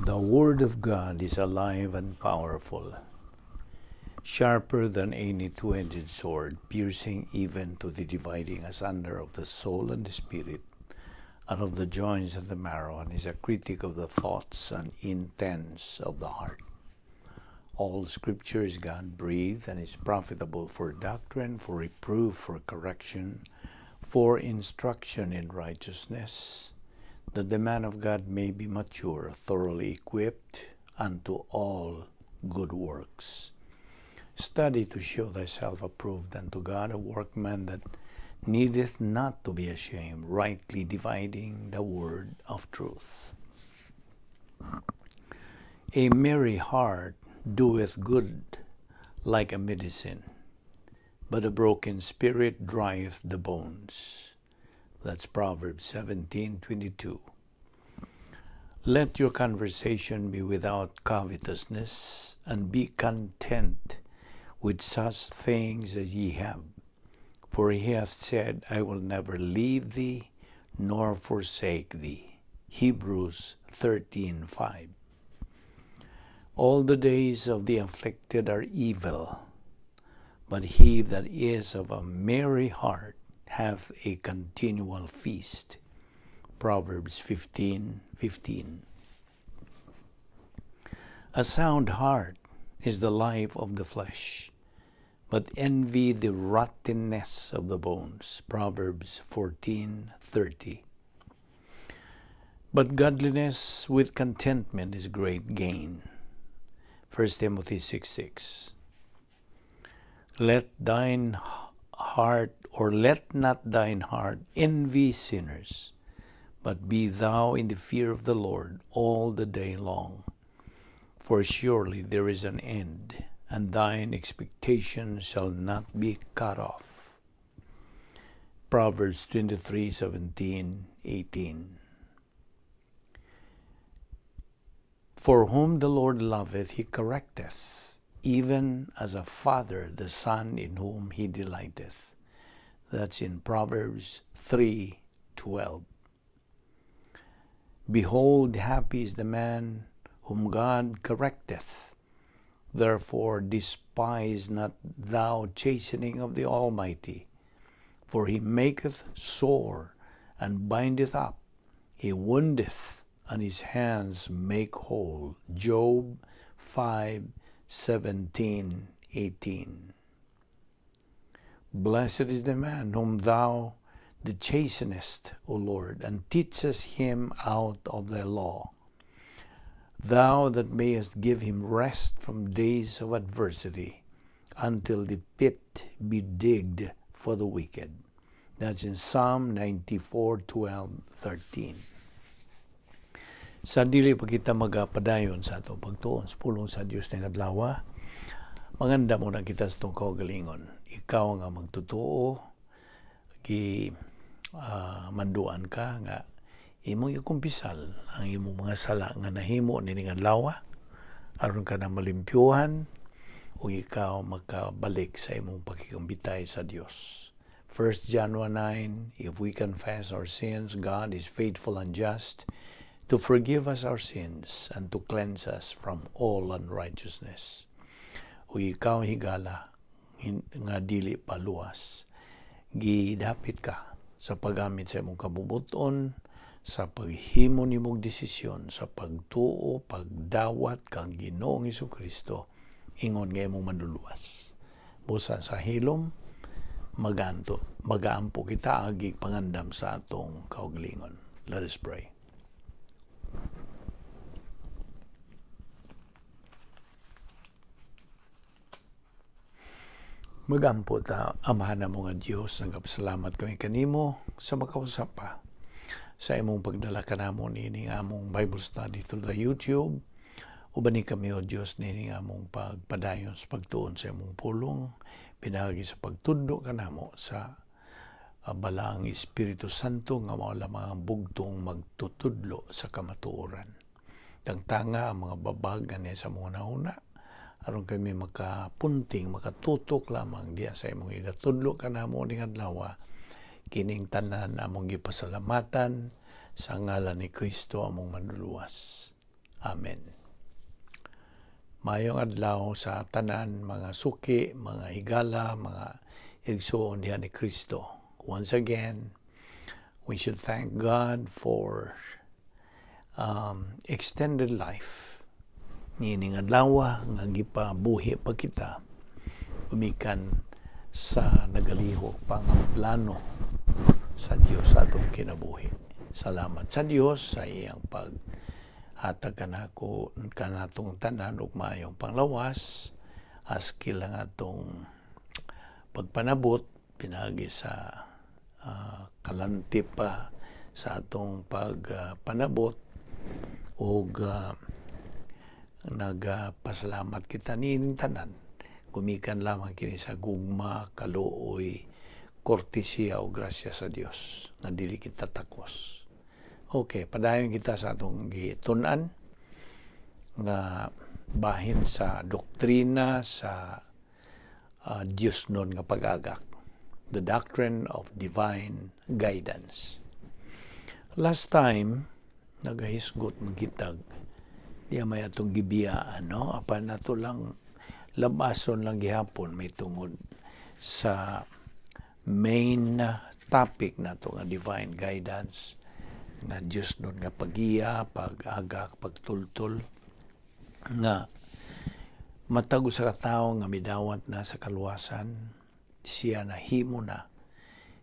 The Word of God is alive and powerful, sharper than any two-edged sword, piercing even to the dividing asunder of the soul and the spirit, and of the joints and the marrow, and is a critic of the thoughts and intents of the heart. All Scripture is God-breathed and is profitable for doctrine, for reproof, for correction, for instruction in righteousness, that the man of God may be mature, thoroughly equipped unto all good works. Study to show thyself approved unto God, a workman that needeth not to be ashamed, rightly dividing the word of truth. A merry heart doeth good like a medicine, but a broken spirit drieth the bones. That's Proverbs 17:22. Let your conversation be without covetousness, and be content with such things as ye have. For he hath said, I will never leave thee nor forsake thee. Hebrews 13:5. All the days of the afflicted are evil, but he that is of a merry heart hath a continual feast. Proverbs 15:15. A sound heart is the life of the flesh, but envy the rottenness of the bones. Proverbs 14:30. But godliness with contentment is great gain. 1 Timothy 6:6. Let thine heart, or let not thine heart envy sinners, but be thou in the fear of the Lord all the day long. For surely there is an end, and thine expectation shall not be cut off. Proverbs 23:17-18. For whom the Lord loveth, he correcteth, even as a father the son in whom he delighteth. That's in Proverbs 3:12. Behold, happy is the man whom God correcteth. Therefore despise not thou chastening of the Almighty, for he maketh sore and bindeth up, he woundeth, and his hands make whole. Job 5:17-18. Blessed is the man whom thou the chastenest, O Lord, and teachest him out of thy law. Thou that mayest give him rest from days of adversity, until the pit be digged for the wicked. That's in Psalm 94:12-13. Sa dili pa kita magapadayon sa atong pagtuon sa pulong sa Dios ning adlaw, maganda muna kita sa itong kaugalingon. Ikaw nga magtutuo, gi manduan ka nga imong ikumpisal ang imong mga sala nga nahimo nining adlaw aron ka na malimpyuhan ug ikaw makabalik sa imong pakikumbitay sa Dios. 1 John 1:9, if we confess our sins, God is faithful and just to forgive us our sins and to cleanse us from all unrighteousness. Ug ikaw higala nga dili paluwas, gidapit ka sa paggamit sa imong kabubuton, sa paghimo nimong desisyon, sa pagtuo, pagdawat kang Ginoong Hesukristo ingon nga imong manluluwas. Busa sa hilom, magaampo kita agi pangandam sa atong kaugalingon. Let us pray. Magampo ta, Amahan namo nga Dios, nagapasalamat kami kanimo sa makausap pa sa imong pagdala kanamo niining among Bible study through the YouTube. Uban ni kami, o Dios, niining among pagpadayon sa pagtuon sa imong pulong, pinaagi sa pagtudlo kanamo sa balaang Espiritu Santo nga mao lamang ang bugtong magtutudlo sa kamatuoran. Tangtanga ang mga babag ani sa mga nauna, aron kami makapunting, makatutok lamang diya sa imong igatudlo kanamo ning adlaw. Kining tanan among gipasalamatan sa ngalan ni Kristo among manluluwas. Amen. Maayong adlaw sa tanan, mga suki, mga higala, mga igsuon diha ni Kristo. Once again, we should thank God for extended life. Niining adlaw nga gipabuhi pa kita gumikan sa nagalihok pa nga plano sa Dios sa atong kinabuhi. Salamat sa Dios sa iyang pag hatag kanako kanatong tanan ug maayong panglawas askil ang atong pagpanabot pinagi sa kalanti pa sa atong pagpanabot ug nagapasalamat kita niining tanan gumikan lamang kini sa gugma, kaluoy, kortesiya o grasya sa Dios nga dili kita takos. Okay, padayon kita sa atong gitun-an nga bahin sa doktrina sa Dios nun nga pag-agak. The doctrine of divine guidance. Last time, nagahisgot man kitag di may atong gibiyaan, no? Apan nato lang labason lang gihapon may tungod sa main topic nato nga divine guidance nga Diyos nun nga pagiya, pag-agak, pagtultol nga matag usa ka tawo nga midawat na sa kaluwasan, siya nahimo na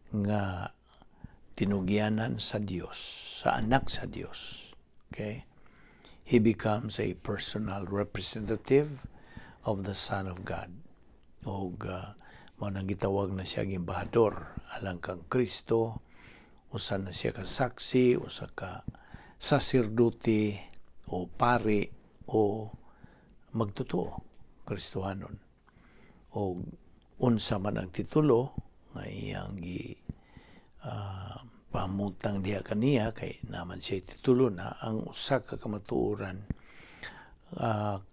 nga tinugyanan sa Dios, sa anak sa Dios. Okay? He becomes a personal representative of the Son of God. Og mao nang gitawag na siya embahador alang kang Kristo, usa na siya ka saksi, usa ka saserdote o pari o magtotoo Kristohanon. O unsa man ang titulo nga iyang gi pamutang diha kaniya kay naman siya titulo na ang usa ka kamatuoran,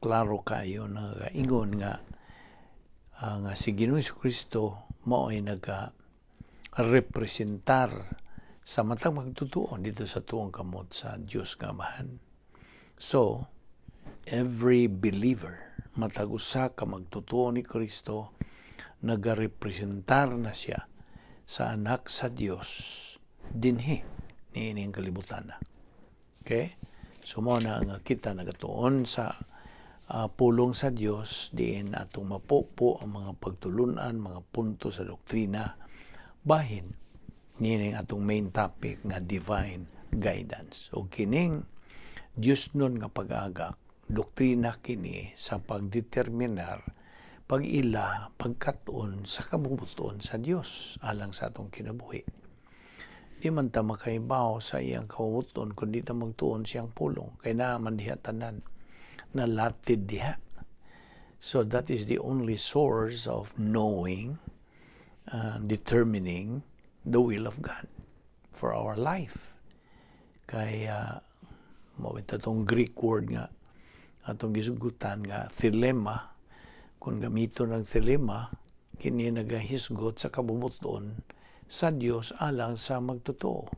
klaro kayo na ingon nga nga si Ginoong Kristo mao ay naga representar sa matag magtotoo dito sa tuong kamot sa Dios nga Amahan. So, every believer, matag usa ka magtotoo ni Kristo, nagarepresentar na siya sa anak sa Dios dinhi niining kalibutan na. Okay? So mao na nga kita nagatuon sa pulong sa Dios diin atong mapupo ang mga pagtulunan, mga punto sa doktrina bahin niining atong main topic nga divine guidance. O kining Dios nun nga pag-agak, doktrina kini sa pagdeterminar, pag-ila, pagkat-on sa kabubuton sa Dios alang sa atong kinabuhi. Di man ta makaibaw sa iyang kabubuton kung di ta magtuon siyang pulong. Kay naa man diha tanan nalatid diha. So that is the only source of knowing, determining the will of God for our life. Kaya mao itong Greek word nga atong gisugutan nga thelema. Kung gamiton ang thelema, kini nagahisgot sa kabubuton sa Dios alang sa magtotoo.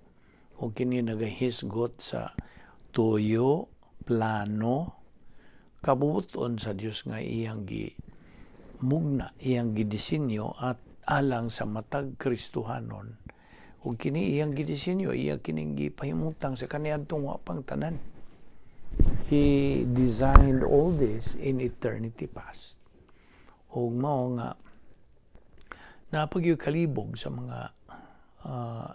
O kini nagahisgot sa tuyo, plano, kabubuton sa Dios nga iyang gi mugna, iyang gidisenyo at alang sa matag Kristohanon. Ug kini iyang gidisenyo, iya kining gipahimutang sa kaniadtong wa pang tanan. He designed all this in eternity past. Ug mao nga napagyo kalibog sa mga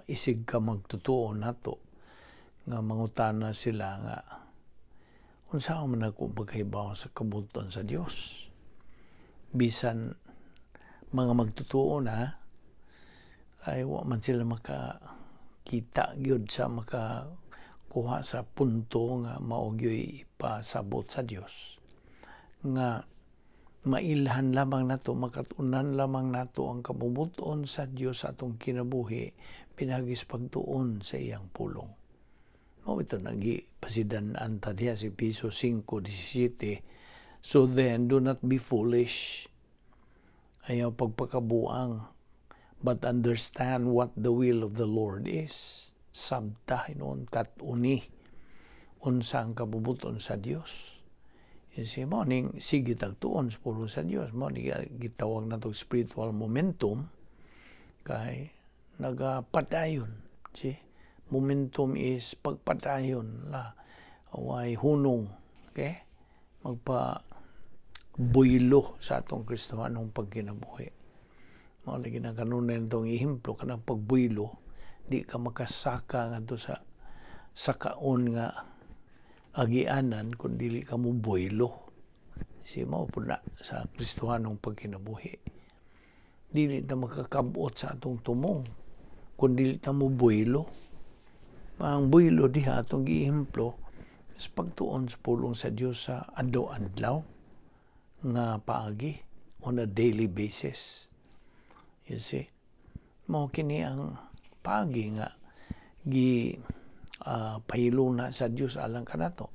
isig ka magtotoo nato nga mangutana sila nga unsa man ako pagkahibaw sa kabulton sa Dios, bisan mga magtotoo na ay wa man sila makakita gyud sa makakuha sa punto nga mao gyoy ipasabot sa Dios nga mailhan lamang nato, makatunan lamang nato ang kabubuton sa Dios sa atong kinabuhi pinagis pagtuon sa iyang pulong. Mao ito nagi pasidan anta diha si Efeso 5:17. "So then, do not be foolish," ayaw pagpakabuang, "but understand what the will of the Lord is." Sabta hinuon kat-uni. Unsa ang kabubuton sa Dios. You see, mao ning sige tag tuon sa pulong sa Dios. Mao ni gitawag nato spiritual momentum kay nagapadayon. See? Momentum is pagpadayon la, way hunong. Okay? Magpa buylo sa atong Kristohanong pagkinabuhi. Mao lagi na kanunay natong ehemplo kanang pagbuylo, di ka makasaka ngadto sa sakaon nga agianan kung dili ka mo buylo. Si mao pud na sa Kristohanong pagkinabuhi. Dili ta makakabot sa atong tumong kung dili ta mo buylo. Ang buylo diha atong giehemplo sa pagtuon sa pulong sa Dios sa adlaw-adlaw nga paagi, on a daily basis. You see? Mao kini ang paagi nga gi pahiluna sa Dios alang kanato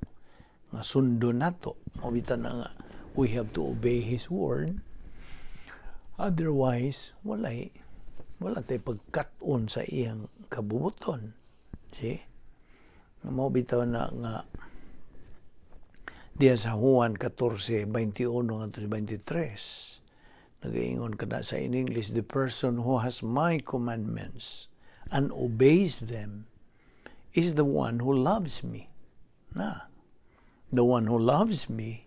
nga sundon nato. Mao bitaw na nga we have to obey His word, otherwise wala tay pagkat-on sa iyang kabubuton. See? Mao bitaw na nga diya sa Juan 14:21 ngadto sa 23, nagaingon kada sa in English, "The person who has my commandments and obeys them is the one who loves me." Na "The one who loves me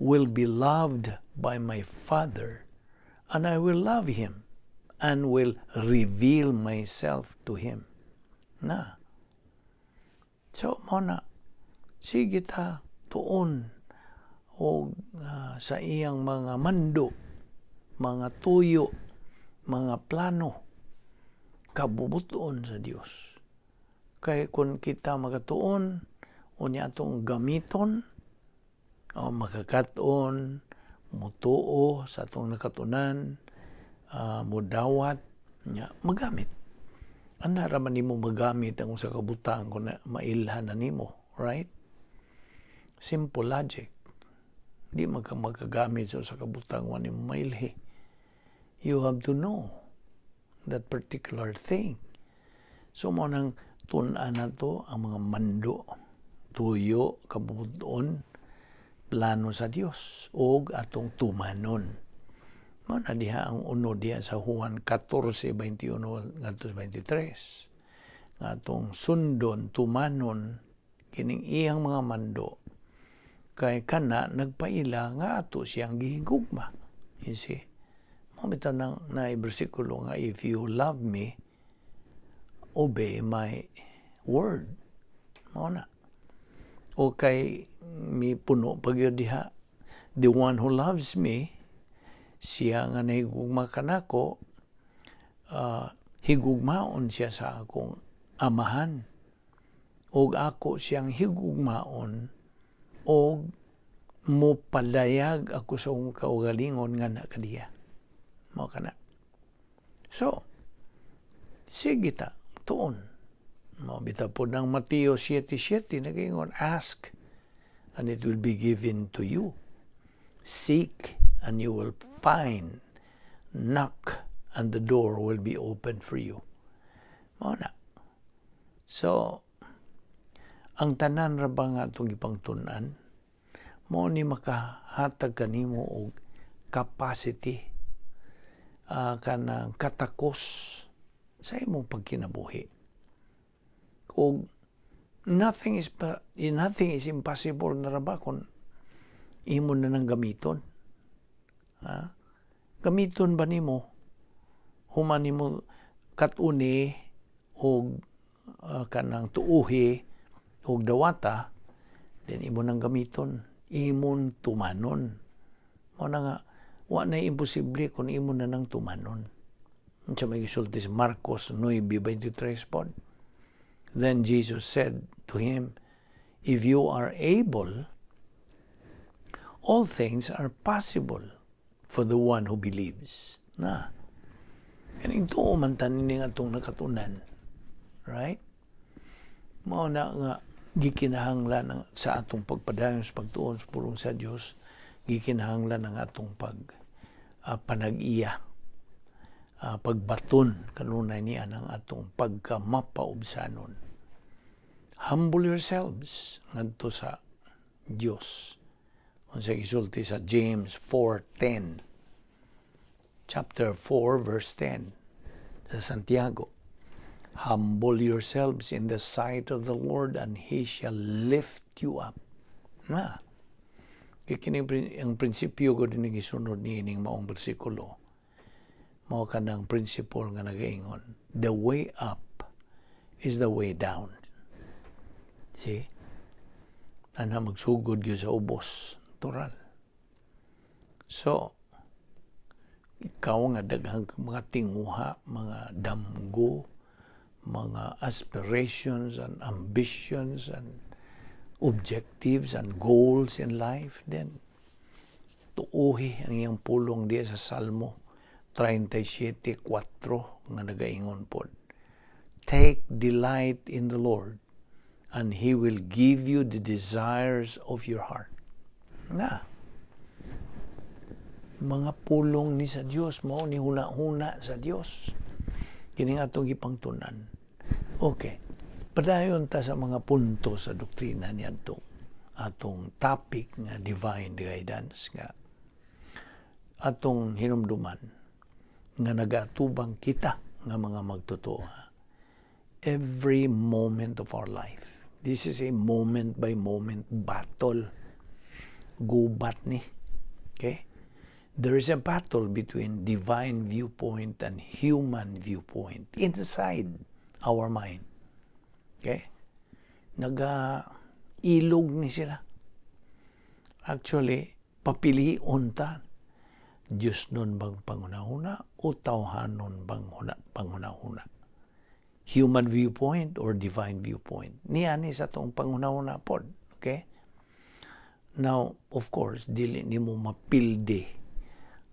will be loved by my Father, and I will love him and will reveal myself to him." Na so mao na, sige ta tuon og sa iyang mga mando, mga tuyo, mga plano, kabubuton sa Dios. Kay kung kita magatuon, unya atong gamiton, o makakaton, mutuo sa atong nakatunan, mudawat, nya magamit. Ana ra man nimo magamit ang usa ka butang kung na, mailhan na nimo, right? Simple logic. Di man ka makagamit sa usa ka butang wa nimo mailhi. You have to know that particular thing. So mao nang tun-an nato ang mga mando, tuyo, kabubuton, plano sa Dios ug atong tumanon. Mao na diha ang uno diha sa Juan 14:21 ngadto sa 23. Nga atong sundon, tumanon kining iyang mga mando kay kana nagpaila nga ato siyang gihigugma. You see? Mao bitaw nang na bersikulo nga, "If you love me, obey my word." Mao na. O kay mi puno pa gyud diha, "The one who loves me," siya nga nahigugma kanako, higugmaon siya sa akong Amahan ug ako siyang higugmaon og mopadayag ako sa akong kaugalingon nga na kadiya. Mao kana. So sige ta tuon. Mao bitaw pod ang Mateo 7:7, nagaingon, "Ask and it will be given to you. Seek and you will find. Knock and the door will be open for you." Mao na. So ang tanan ra ba nga atong gipangtun-an mao ni makahatag kanimo og capacity, kanang katakos sa imong pagkinabuhi. Og nothing is impossible na ra ba kung imo na nang gamiton. Ha? Gamiton ba nimo human nimo katuni og kanang tuuhi og dawata, then imo nang gamiton, imong tumanon. Mao na nga wa na imposible kung imo na nang tumanon. Unsa may gisulti sa Marcos 9:23 pod? "Then Jesus said to him, 'If you are able, all things are possible for the one who believes.'" Na. Kaning tuo man tanin nga atong nakatunan. Right? Mao na nga gikinahanglan ang sa atong pagpadayon sa pagtuon sa pulong sa Dios, gikinahanglan ang atong pag panag-iya, pagbaton kanunay niya ng atong pagkamapaubsanon. Humble yourselves ngadto sa Dios. Unsa gisulti sa James 4:10? Chapter 4 verse 10 sa Santiago. "Humble yourselves in the sight of the Lord and He shall lift you up." Na. Kay kini ang prinsipyo ko din gisunod niining maong bersikulo. Mao kanang principle nga nagaingon, "The way up is the way down." See? Ana, magsugod gyud sa ubos, natural. So, ikaw nga daghang mga tinguha, mga damgo, mga aspirations and ambitions and objectives and goals in life, then tuuhi ang iyang pulong diya sa Salmo 37:4 nga nagaingon pod, "Take delight in the Lord and He will give you the desires of your heart." Na. Mga pulong ni sa Dios, mao ni huna-huna sa Dios. Kini nga atong gipangtunan. Okay. Padayon ta sa mga punto sa doktrina niadto atong topic nga divine guidance, nga atong hinumduman nga nagaatubang kita nga mga magtotoo every moment of our life. This is a moment by moment battle. Gubat ni. Okay? There is a battle between divine viewpoint and human viewpoint inside our mind. Okay? Naga ilog ni sila. Actually, papilion ta. Diyos nun bang panghunahuna o tawhanon bang panghunahuna? Human viewpoint or divine viewpoint? Niya ni sa atong panghunahuna pod. Okay? Now, of course, dili nimo mapildi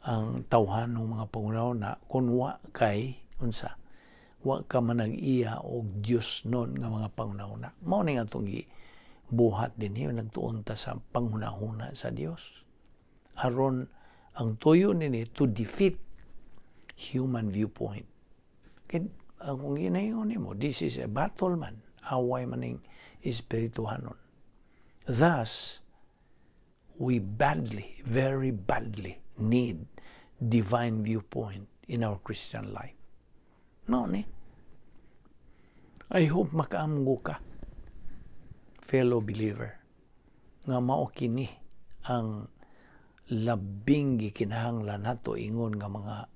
ang tawhanong mga panghunahuna kung wa kay unsa, wa ka manag-iya og Dios nun nga mga panghunahuna. Mao ni atong buhat din nagtuon ta sa panghunahuna sa Dios. Aron ang tuyo nini to defeat human viewpoint. Kay kung ginayon nimo, this is a battle man, away maning espirituhanon. Thus, we badly, very badly need divine viewpoint in our Christian life. No, ni. I hope makaamgo ka, fellow believer, nga mao kini ang labing gikinahanglan nato ingon nga mga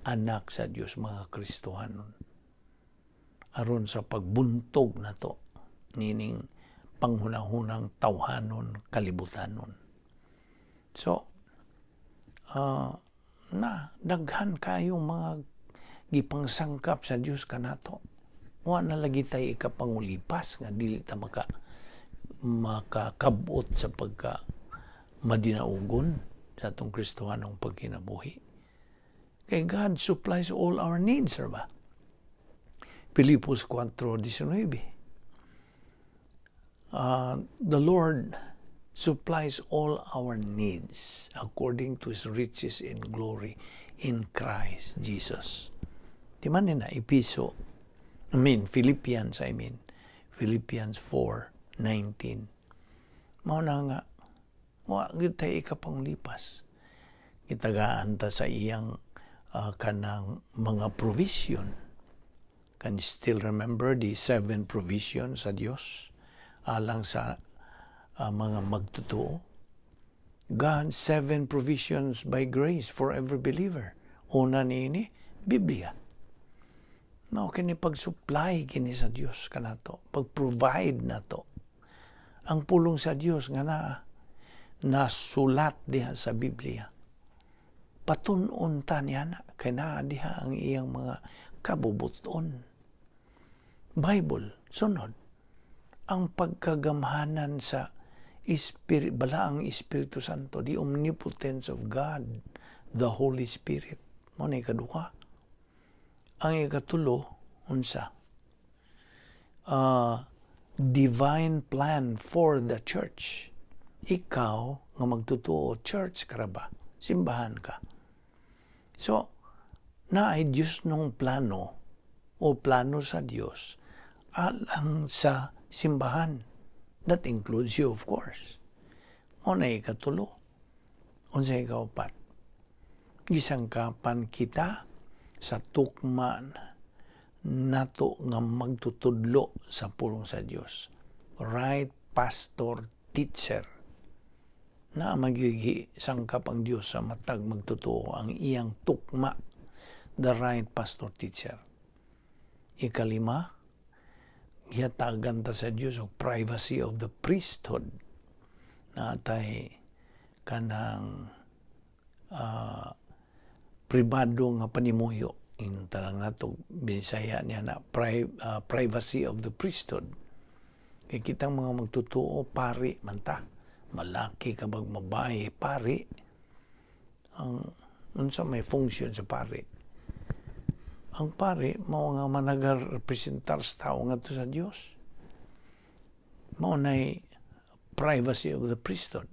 anak sa Dios, mga Kristohanon, aron sa pagbuntog nato nining panghunahunang tawhanon, kalibutanon. So, na daghan kayong mga gipangsangkap sa Dios kanato. Wa na lagi tay ikapangulipas nga dili ta makakabot sa pagka madinaugon sa atong Kristohanong pagkinabuhi. Kay God supplies all our needs, ba? Filipos 4:19. The Lord supplies all our needs according to His riches in glory in Christ Jesus. Di man na Episo, I mean, Philippians, I mean, Philippians 4:19. Mao na nga, wa gyud tay ikapanglipas. Gitagaan ta sa iyang kanang mga provision. Can you still remember the seven provisions sa Dios alang sa mga magtotoo? God's seven provisions by grace for every believer. Una niini, Biblia. Mao kini pag-supply kini sa Dios kanato, pag-provide nato. Ang pulong sa Dios nga naa nasulat diha sa Biblia. Patun-on ta niya na, kay naa diha ang iyang mga kabubuton. Bible, sunod, ang pagkagamhanan sa Spirit, Balaang Espiritu Santo, the omnipotence of God, the Holy Spirit. Mao na ikaduha. Ang ikatulo, unsa? Divine plan for the church. Ikaw nga magtotoo, church ka ba? Simbahan ka. So, naay Diyos nung plano o plano sa Dios alang sa Simbahan. That includes you, of course. Mao na ikatulo. Unsa ikaupat? Gisangkapan kita sa tukma nato nga magtutudlo sa pulong sa Dios. Right pastor teacher na magigi sangkap ang Dios sa matag magtotoo ang iyang tukma, the right pastor teacher. Ikalima, gihatagan ta sa Dios og privacy of the priesthood na tay kanang pribado nga panimuyo. Ingon lang nato, Binisaya niya na privacy of the priesthood, kay kitang mga magtotoo pari man ta, malaki ka bag mabayi, pari. Ang unsa may function sa pari? Ang pari mao nga managa-representar sa tao ngadto sa Dios. Mao nay privacy of the priesthood.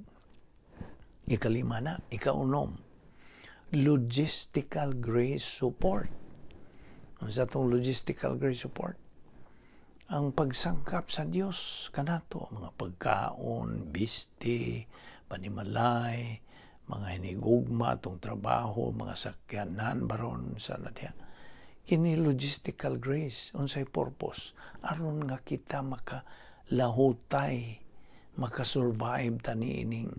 Ikalima na. Ikaunom, logistical grace support. Unsa tong logistical grace support? Ang pagsangkap sa Dios kanato, mga pagkaon, bisti, panimalay, mga hinigugma, atong trabaho, mga sakyanan baron sa na diha. Kini logistical grace, unsay purpose? Aron nga kita makalahutay, makasurvive tani ining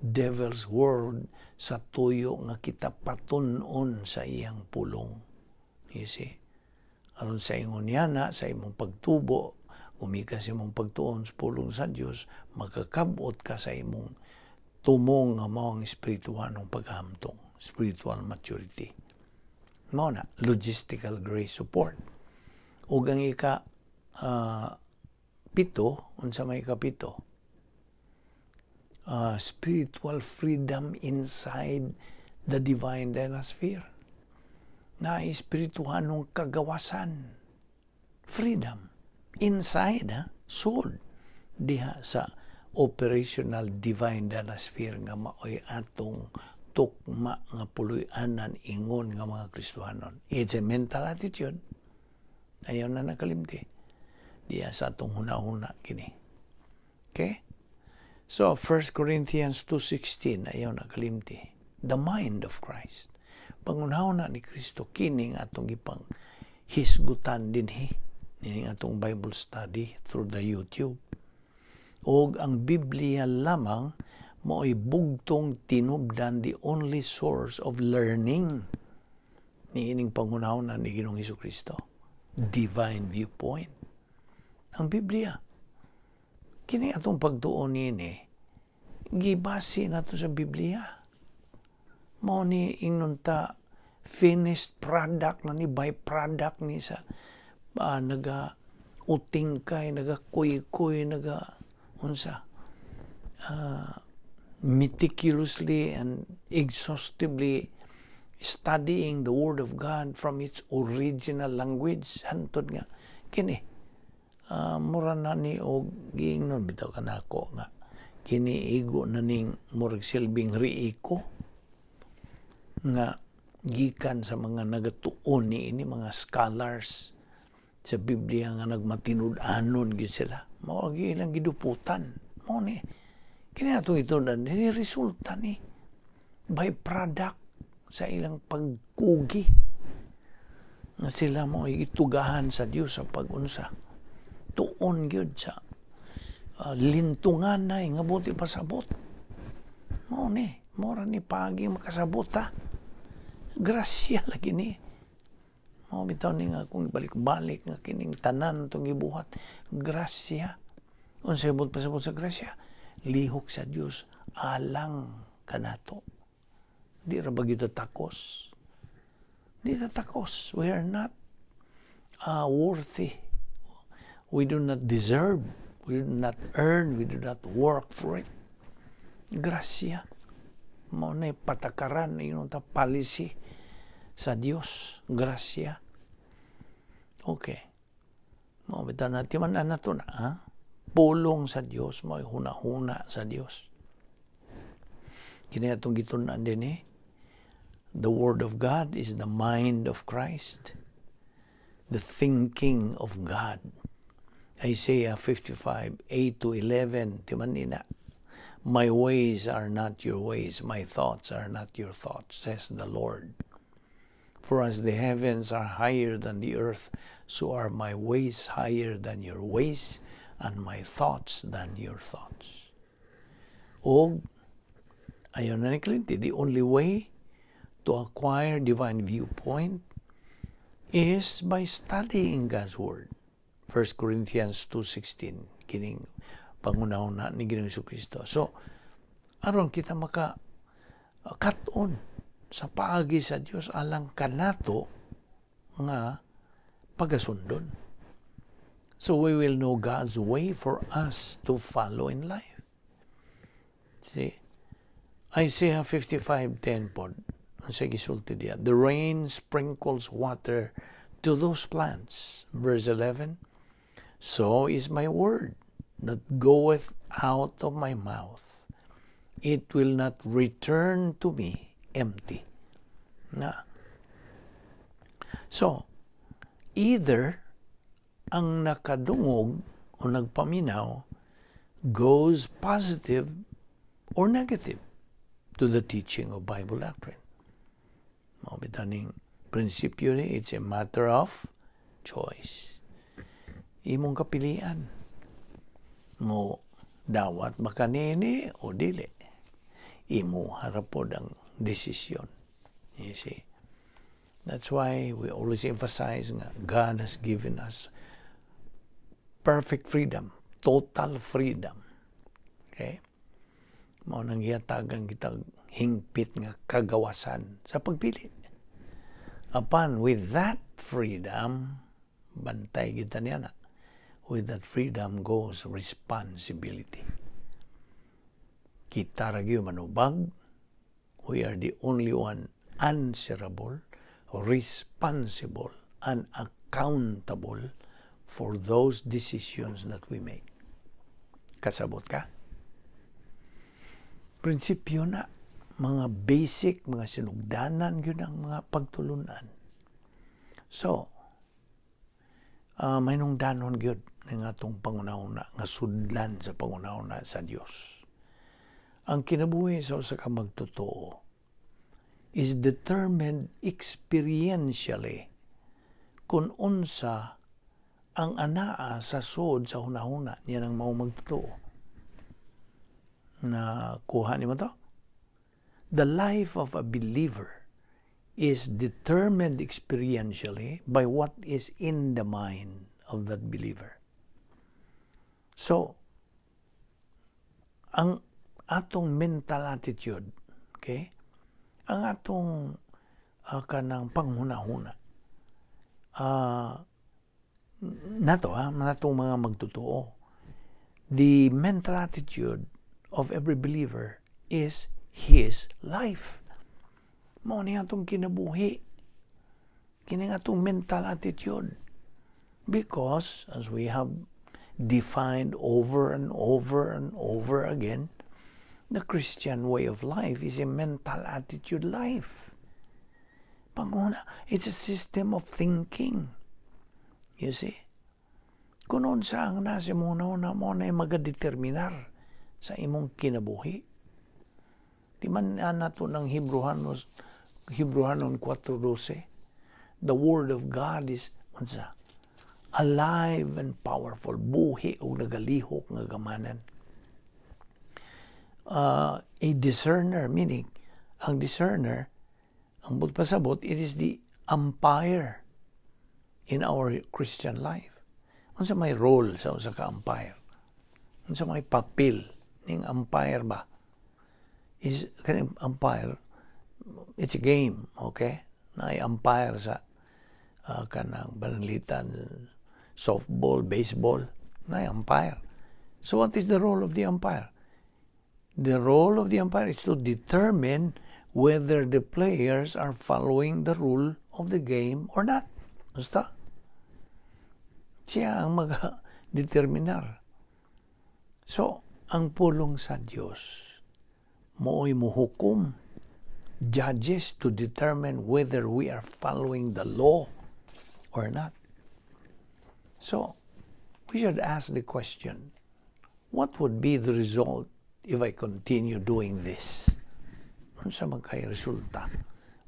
devil's world sa tuyo nga kita patun-on sa iyang pulong. You see? Aron sa ingon niya na, sa imong pagtubo, gumikan sa imong pagtuon sa pulong sa Dios, makakabot ka sa imong tumong nga mao ang espirituhanong paghamtong, spiritual maturity. Mao na, logistical grace support. Ug ang ika pito, unsa may ikapito? Spiritual freedom inside the divine dynasphere. Na espirituhanong kagawasan. Freedom. Inside, ha? Soul. Diha sa operational divine dynasphere nga maoy atong tukma nga puloy-anan ingon nga mga Kristohanon. It's a mental attitude. Ayaw na nakalimti. Diya sa atong huna-huna kini. Okay? So, 1 Corinthians 2:16, ayaw na kalimti. The mind of Christ. Pangunahuna ni Kristo, kining atong gipang hisgutan dinhi nining atong Bible study through the YouTube. Og ang Biblia lamang mao'y bugtong tinubdan, the only source of learning ni ining pangunahuna ni Ginoong Kristo. Divine viewpoint. Ang Biblia. Kini atong pagtuon niini, gibase nato sa Biblia. Mao ni ingnon ta finished product na ni, byproduct ni sa naga utingkay, naga kuy-kuy, naga unsa meticulously and exhaustively studying the Word of God from its original language hantod nga kini mura na ni og giingnon bitaw kanako nga kini igo na ning murag silbing riiko nga gikan sa mga nagatuon ni ini, mga scholars sa Biblia nga nagmatinud-anon gyud sila. Mao gyud ilang giduputan. Mao ni kini atong gitunan ni, resulta ni, by product sa ilang pagkugi nga sila mo itugahan sa Dios sa pagunsa tuon gyud sa lintungan na nga buti pasabot. Mao ni mora ni pagi makasabot ta, grasya lagi ni. Mao bitaw ni nga kung balik-balik nga kining tanan tong gibuhat, grasya. Unsay buot pasabot sa grasya? Lihok sa Dios alang kanato. Di ra ba gyud takos? Di ta takos. We are not worthy. We do not deserve, we do not earn, we do not work for it. Grasya. Mao na patakaran ingon ta, policy sa Dios, grasya. Okay. Mao bitaw na timan na nato na, ha? Pulong sa Dios mao huna-huna sa Dios. Kini atong gitun-an din eh. The Word of God is the mind of Christ. The thinking of God. Isaiah 55, 8 to 11, di man nina, "My ways are not your ways, my thoughts are not your thoughts, says the Lord. For as the heavens are higher than the earth, so are my ways higher than your ways, and my thoughts than your thoughts." O, ayon na ni Clinty, the only way to acquire divine viewpoint is by studying God's Word. 1 Corinthians 2.16, kining panghunahuna ni Ginoong Kristo. So, aron kita maka kat-on sa paagi sa Dios alang kanato nga pagasundon. So we will know God's way for us to follow in life. See? Isaiah 55:10 pod. Ang sa gisulti diya, "The rain sprinkles water to those plants." Verse 11, "So is my word that goeth out of my mouth. It will not return to me empty." Na. So, either ang nakadungog o nagpaminaw goes positive or negative to the teaching of Bible doctrine. Mao bitaw ning prinsipyo ni, it's a matter of choice. Imong kapilian mo dawat makanini o dili. Imo ra pod ang desisyon. You see? That's why we always emphasize nga God has given us perfect freedom, total freedom. Okay? Mao nang gihatagan kita hingpit nga kagawasan sa pagpili. Apan with that freedom, bantay kita niya na, with that freedom goes responsibility. Kita ra gyud manubag, we are the only one answerable, responsible, and accountable for those decisions that we make. Kasabot ka? Prinsipyo na, mga basic, mga sinugdanan yun ang mga pagtulunan. So, may danon gyud ng atong panghunahuna nga sudlan sa panghunahuna sa Dios. Ang kinabuhi sa usa ka magtotoo is determined experientially kung unsa ang anaa sa sud sa hunahuna niya ng mao magtotoo. Na kuha nimo to? The life of a believer is determined experientially by what is in the mind of that believer. So, ang atong mental attitude, okay? Ang atong kanang panghunahuna, nato ha, natong mga magtotoo. The mental attitude of every believer is his life. Mao ni atong kinabuhi. Kini atong mental attitude. Because, as we have defined over and over and over again, the Christian way of life is a mental attitude life. Panguna, it's a system of thinking. You see? Kung unsa ang nasa imong na mao na magadeterminar sa imong kinabuhi. Di man nato ng Hebrewanon 4.12, the word of God is unsa? Alive and powerful, buhi ug nagalihok nga gamanan. A discerner, meaning, ang discerner, ang pasabot, it is the umpire in our Christian life. Unsa may role sa usa ka umpire? Unsa may papel ning umpire ba? Is kaning umpire, it's a game, okay? Naay umpire sa kanang pananglitan softball, baseball, naay umpire. So what is the role of the umpire? The role of the umpire is to determine whether the players are following the rule of the game or not. Basta. Siya ang mag-determinar. So, ang pulong sa Dios mooy muhukom, judges to determine whether we are following the law or not. So, We should ask the question, "What would be the result if I continue doing this?" Unsa man kay resulta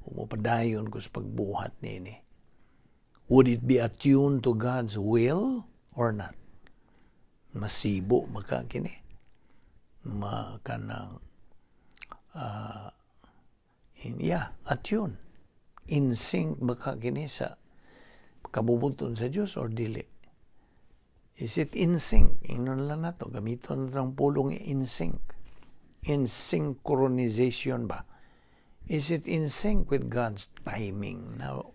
kung mopadayon ko sa pagbuhat niini? Would it be attuned to God's will or not? Masibo ba ka kini? Makanang yeah, attune. In sync ba ka kini sa kabubut-on sa Dios or dili? Is it in sync? Ingnon lang nato, gamiton na ang pulong "in sync." In synchronization ba? Is it in sync with God's timing? Now,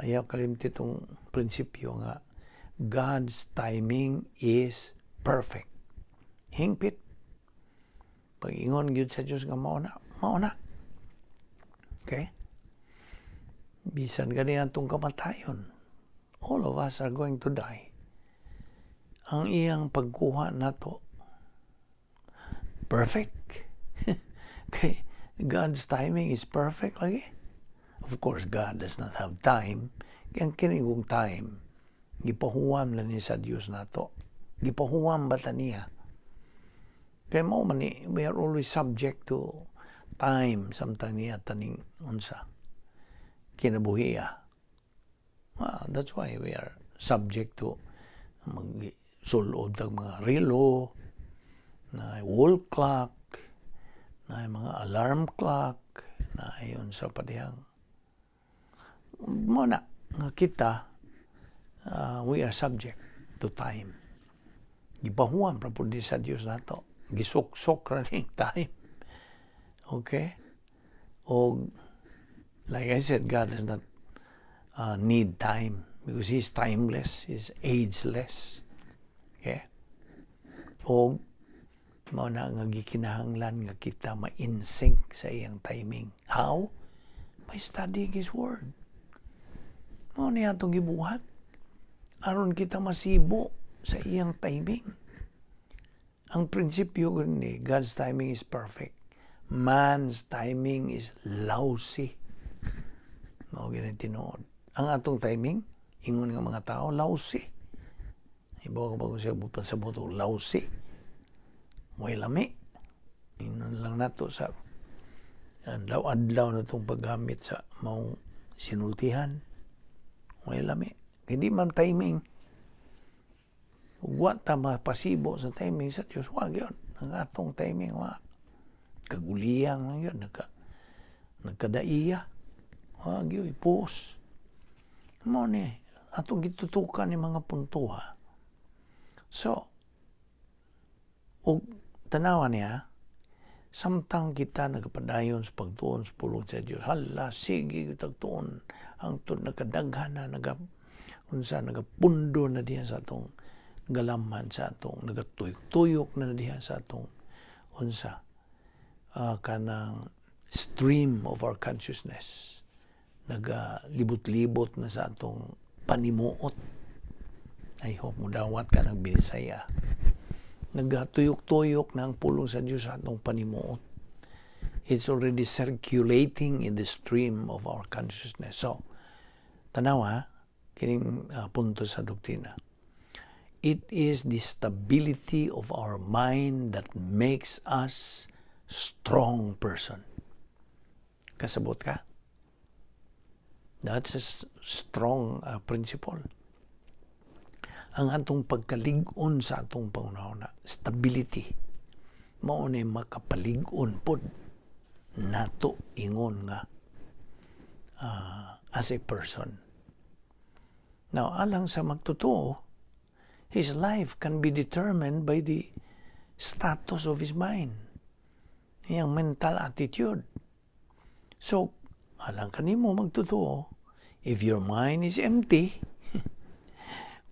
ayaw kalimti itong prinsipyo nga God's timing is perfect. Hingpit. Pag ingon gyud sa Dios nga mao na, mao na. Okay? Bisan gani atong kamatayon, all of us are going to die. Ang iyang pagkuha nato perfect. Okay, God's timing is perfect lagi. Of course, God does not have time. Kaya ang kinigong time, gipahuwam na ni sa Dios nato. Gipahuwam ba ta niya? Kaya mao man ni, we are always subject to time samtang niya taning unsa kinabuhiya. Well, that's why we are subject to magsulob tag mga relo, na wall clock, na mga alarm clock, na ayon sa padihang mo na nga kita, we are subject to time. Gipahuwam ra pud sa Dios nato. Gisuksok ra ning time. Okay? O like I said, God does not need time because He's timeless, He's ageless. Okay? O mao na nga gikinahanglan nga kita ma-in sync sa iyang timing. How? By studying His Word. Mao niya atong gibuhat aron kita masibo sa iyang timing. Ang prinsipyo ni God's timing is perfect. Man's timing is lousy. Mao gani tinuod. Ang atong timing, ingon nga mga tao, lousy. Ibaw ka ba kung siya pasabot, lousy? Way lami. Ingon lang nato sa adlaw-adlaw na itong paggamit sa maong sinultihan. Way lami. Hindi man timing. Wa ta mapasibo sa timing sa Diyos. Wa yun. Ang atong timing, wa. Kaguliyang lang yun. Nagkadaiya. Wa yun. Pus. Mao ni, atong gitutukan ni mga puntuha. So, ug tanawa niya, samtang kita nagpadayon sa pagtuon sa pulong sa Dios, hala, sige tagtuon hangtod nagkadaghan na, naga unsa, nagapundo na diha sa atong galamhan, sa atong nagatuyok-tuyok na diha sa atong unsa, kanang stream of our consciousness, nagalibot-libot na sa atong panimuot. I hope mo dawat ka ng Binisaya. Nagatuyok-tuyok na ang pulong sa Diyos sa atong panimuot. It's already circulating in the stream of our consciousness. So, tanawa, kining punto sa doktrina. It is the stability of our mind that makes us strong person. Kasabot ka? That's a strong principle. Ang atong pagkalig-on sa atong panghuna, stability, mao ni makapalig-on pod nato ingon nga as a person. Now, alang sa magtotoo, his life can be determined by the status of his mind. Iyang mental attitude. So, alang kanimo magtotoo, if your mind is empty,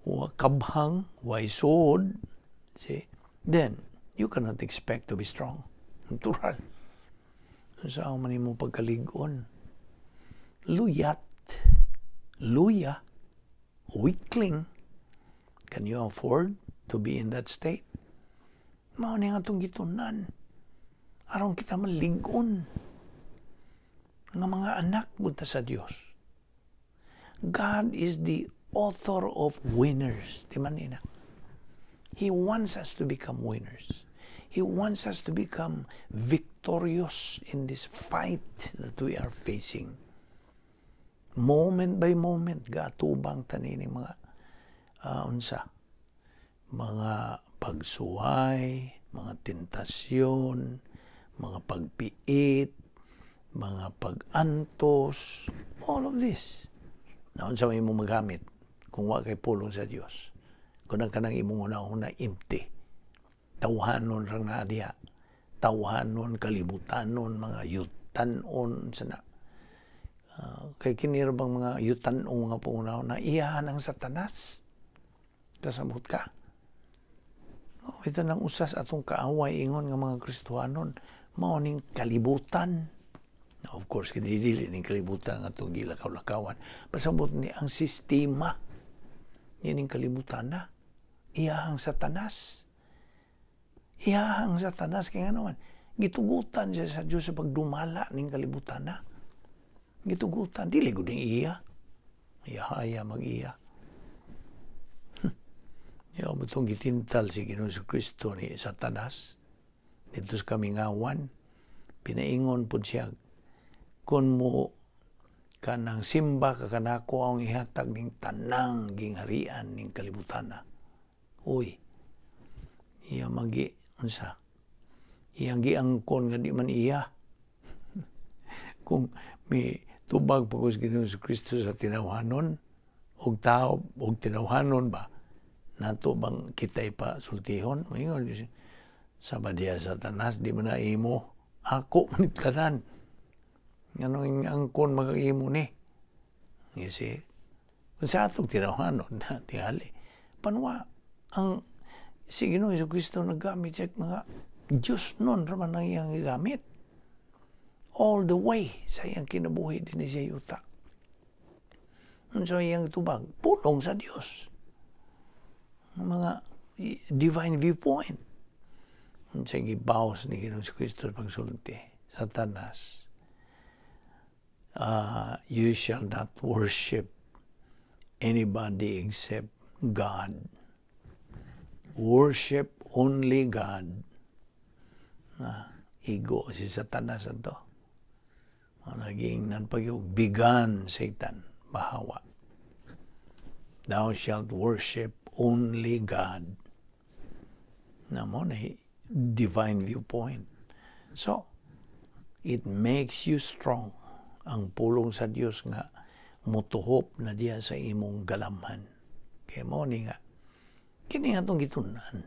wa kabhang, way suod, see, then you cannot expect to be strong. Natural. Sa man nimo pagkalig-on? Luyat, luya, weakling. Can you afford to be in that state? Mao ni nga atong gitunan. Aron kita malig-on nga mga anak punta sa Dios. God is the author of winners. Di man nina? He wants us to become winners. He wants us to become victorious in this fight that we are facing. Moment by moment, gaatubang ta niining mga unsa, mga pagsuway, mga tentasyon, mga pagpiit, mga pag-antos, all of this. Na unsa may imong magamit kung wa kay pulong sa Dios? Kung ang kanang imong una-una empty. Tawhanon rang naa diha. Tawhanon, kalibutanon, mga yutanon sana. Kay kini ra bang mga yutanong nga panguna-una, iyahan ang Satanas. Kasabot ka? Oh, ito nang usas atong kaaway ingon nga mga Kristohanon, mao ning kalibutan. Now, of course, kini dili ning kalibutan nga atong gilakaw-lakawan. Pasabot ni ang sistema ning kalibutan na iyahang Satanas. Iyahang Satanas kay ngano man gitugutan siya sa Dios sa pagdumala ning kalibutan na. Gitugutan, dili gud ning iya. Iyahaya mag-iya. Yaw mo itong gitintal si Ginoong Kristo ni Satanas dito sa kamingawan, pinaingon po siya, "Kung mo kanang simba ka kanako, ang ihatag ning tanang gingharian ning kalibutan na." Uy, iya magi unsa? Iyang giangkon nga di man iya. Kung may tubag pa ko sa Ginoong Kristo sa tinawhanon, og tao og tinawhanon ba, nato bang kita ipa sultihon? Moingon sa diya Satanas, di man na imo, ako man tanan. Nganong angkon magaimo ni? You see? Kung sa atong tinawhanon, na tingali. Panwa, ang si Ginoong Kristo naggamit siya mga Diyos nun raman ang iyang gigamit. All the way sa iyang kinabuhi din siya yuta. Unsa iyang tubag? Pulong sa Dios. Mga divine viewpoint. Unsa gibawas ni Ginoong Kristo pagsulti? "Satanas, you shall not worship anybody except God. Worship only God." Na, igo si Satanas ato. Naging nan pagyog, "Begone, Satan," bahawa. "Thou shalt worship only God." Na mo na divine viewpoint. So, it makes you strong ang pulong sa Dios nga mutuhop na diya sa imong galamhan. Kaya mo ni nga, kini nga itong gitunan,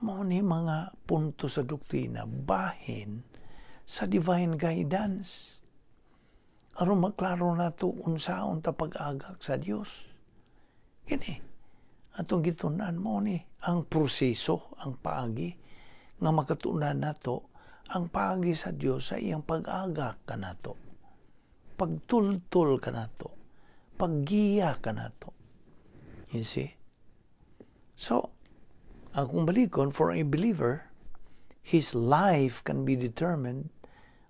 mo ni mga punto sa doktrina bahin sa divine guidance. Aron maklaro nato unsaon ta pag-agak sa Dios. Kini atong gitunan, mo ni ang proseso, ang paagi nga makatunan nato ang paagi sa Dios sa iyang pag-agak kanato, pagtultol kanato, paggiya kanato. You see? So, akong balikon, for a believer, his life can be determined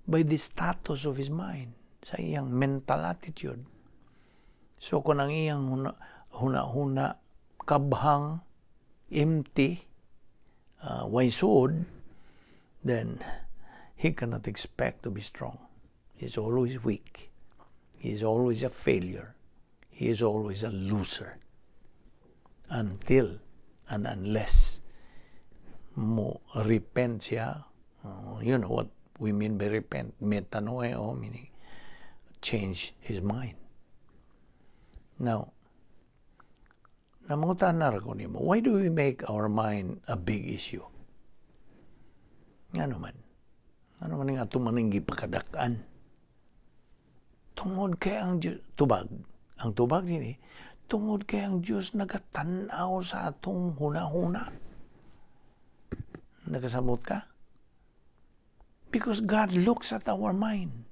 by the status of his mind, sa iyang mental attitude. So, kung ang iyang huna-huna kabhang, empty, way suod, then he cannot expect to be strong. He's always weak. He is always a failure. He is always a loser. Until and unless mo repent siya, you know what we mean by repent, metanoeo, meaning change his mind. Now, namangutana ra ko nimo, why do we make our mind a big issue? Ngano man? Ngano man nga ato man gipakadak-an? Tungod kay ang Diyos, tubag, ang tubag nini, tungod kay ang Diyos nagatanaw sa atong huna-huna. Nakasamot ka? Because God looks at our mind.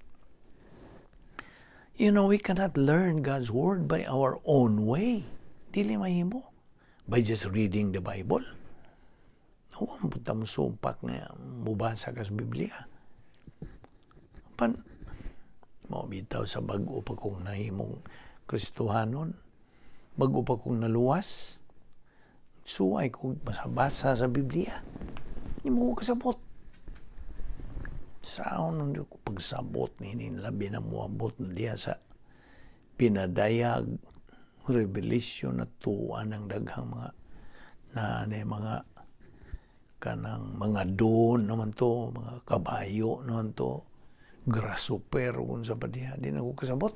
We cannot learn God's Word by our own way. Dili mahimo. By just reading the Bible. Huwag mo punta mo sumpak nga mubasa ka sa Biblia. Pan, mo bitaw sa bag-o pa kong nahimong Kristohanon, bag-o pa kong naluwas, Suway ko basa-basa sa Biblia. Di mo ko kasabot. Saon ko pagsabot ni labi na muabot na diya sa pinadayag, revelation na tuwa ng daghang mga na ni mga kanang mga doon naman to, mga kabayo naman to, grasshopper kung sa pa diha, di na ko kasabot.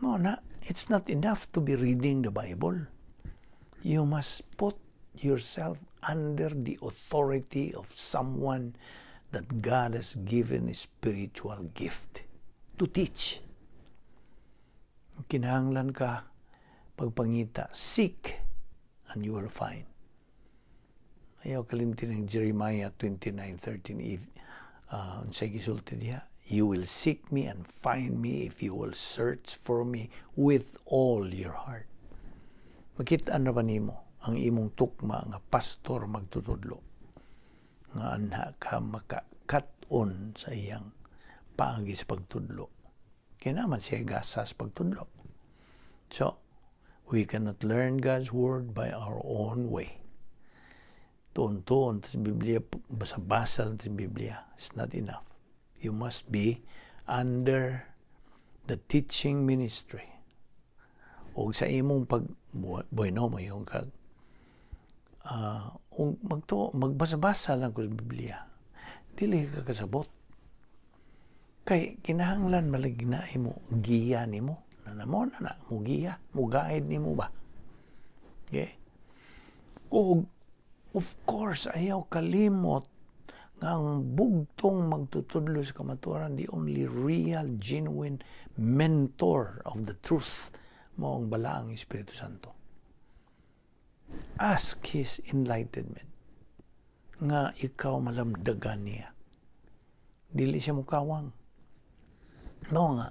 No na, it's not enough to be reading the Bible. You must put yourself under the authority of someone that God has given a spiritual gift to teach. Kinahanglan ka pagpangita, seek and you will find. Ayaw kalimtin ng Jeremiah 29:13, if unsay gisulti diha, "You will seek me and find me if you will search for me with all your heart." Makita na ba nimo ang imong tukma nga pastor magtutudlo nga anha ka makakat-on sa iyang paagi sa pagtudlo? Kaya naman siya gasas pagtudlo. So we cannot learn God's word by our own way. Tuon-tuon sa Biblia, basa-basa sa Biblia, it's not enough. You must be under the teaching ministry. O sa imong pag bueno mo yung kag magto magbasa-basa lang ko sa Biblia, dili ka kasabot. Kay kinahanglan maligna mo giya nimo na namo na na mo giya, mo guide nimo ba? Okay? Ug of course, ayaw kalimot nga ang bugtong magtutudlo sa kamatuoran, the only real, genuine mentor of the truth, mao ang Balaang Espiritu Santo. Ask His enlightenment nga ikaw malamdagan niya. Dili siya mukawang. No nga,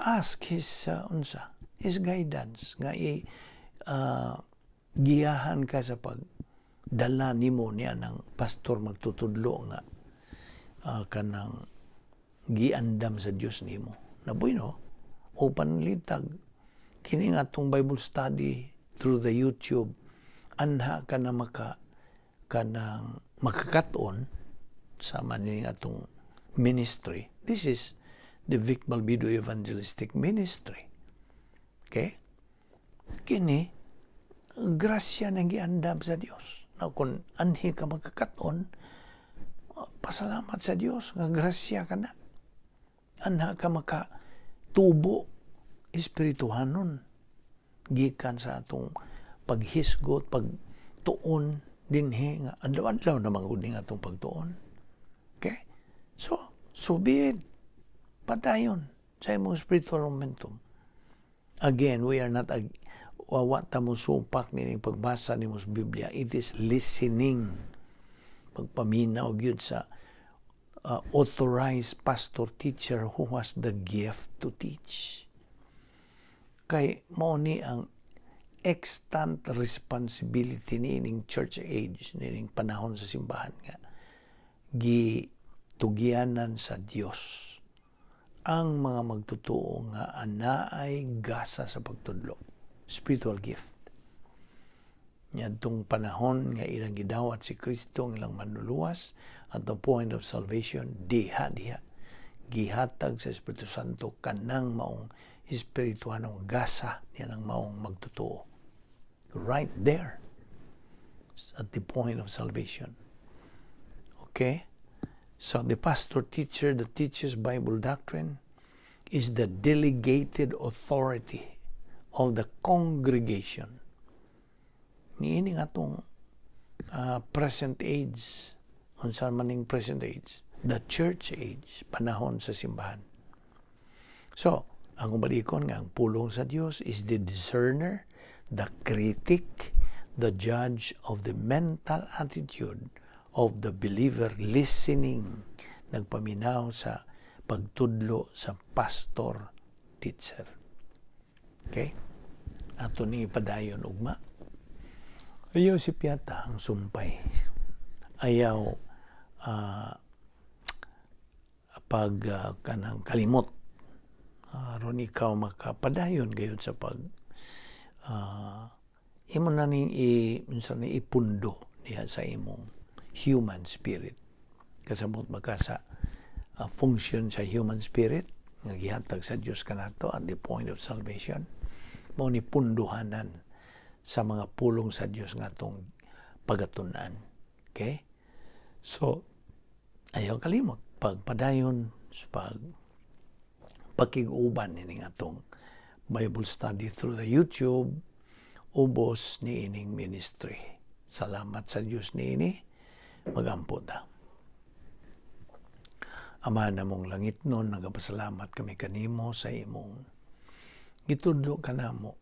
ask His unsa, His guidance nga i giyahan ka sa pag dala nimo niya ng pastor magtutudlo nga kanang giandam sa Dios nimo. Nabuy no? O panlitag kini nga atong Bible study through the YouTube, anha ka na maka kanang makakaton sa maning atong ministry. This is the Vic Balbido Evangelistic Ministry. Okay? Kini, grasya na giandam sa Dios. Na kung anhi ka magkakaton, pasalamat sa Dios nga grasya ka na. Anha ka makatubo espirituhanon gikan sa atong paghisgot, pagtuon dinhi nga adlaw-adlaw naman gud ning atong pagtuon. Okay? So be it. Padayon sa imong spiritual momentum. Again, we are not wa ta mo supak nining pagbasa nimo sa Biblia. It is listening. Pagpaminaw gyud sa authorized pastor teacher who has the gift to teach. Kay mao ni ang extant responsibility niining church age, niining panahon sa simbahan nga gitugyanan sa Dios ang mga magtotoo nga anaay gasa sa pagtudlo, spiritual gift. Niadtong panahon nga ilang gidawat si Kristo ang ilang manluluwas at the point of salvation, diha diha gihatag sa Espiritu Santo kanang maong espirituhanong gasa niya maong magtotoo right there at the point of salvation. Okay? So the pastor teacher that teaches Bible doctrine is the delegated authority of the congregation. Niini nga atong present age, unsa man ning present age, the church age, panahon sa simbahan. So, ang balikon nga ang pulong sa Dios is the discerner, the critic, the judge of the mental attitude of the believer listening, nagpaminaw sa pagtudlo sa pastor teacher. Okay? Ato ni padayon ugma. Ayaw si Piata ang sumpay. Ayaw pag kanang kalimot. Aron ikaw makapadayon gayud sa pag Imo na ning i unsa ni ipundo diha sa imong human spirit. Kasabot ba ka sa function sa human spirit nga gihatag sa Dios kanato at the point of salvation? Mao ni punduhanan sa mga pulong sa Dios nga atong pagatun-an. Okay? So, ayaw kalimot pagpadayon sa pakig-uban ining atong Bible study through the YouTube ubos ni ining ministry. Salamat sa Dios niini. Magampo ta. Ama namong langitnon, nagapasalamat kami kanimo sa imong gitudlo kanamo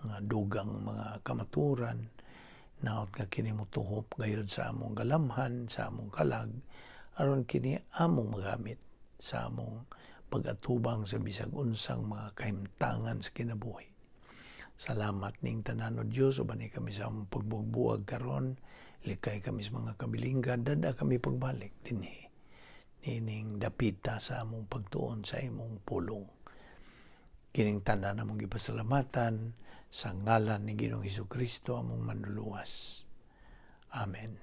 nga dugang mga kamaturan. Naot nga kini motuhop gayud sa among galamhan, sa among kalag, aron kini among magamit sa among pag-atubang sa bisag unsang mga kahimtangan sa kinabuhi. Salamat ning tanan, O Dios, uban kami sa among pagbuwag karon, likay kami sa mga kabilinggan, dad-a kami pagbalik dinhi nining dapita sa among pagtuon sa imong pulong. Kining tanan among gipasalamatan sa ngalan ni Ginoong Hesus Kristo, among Manluluwas. Amen.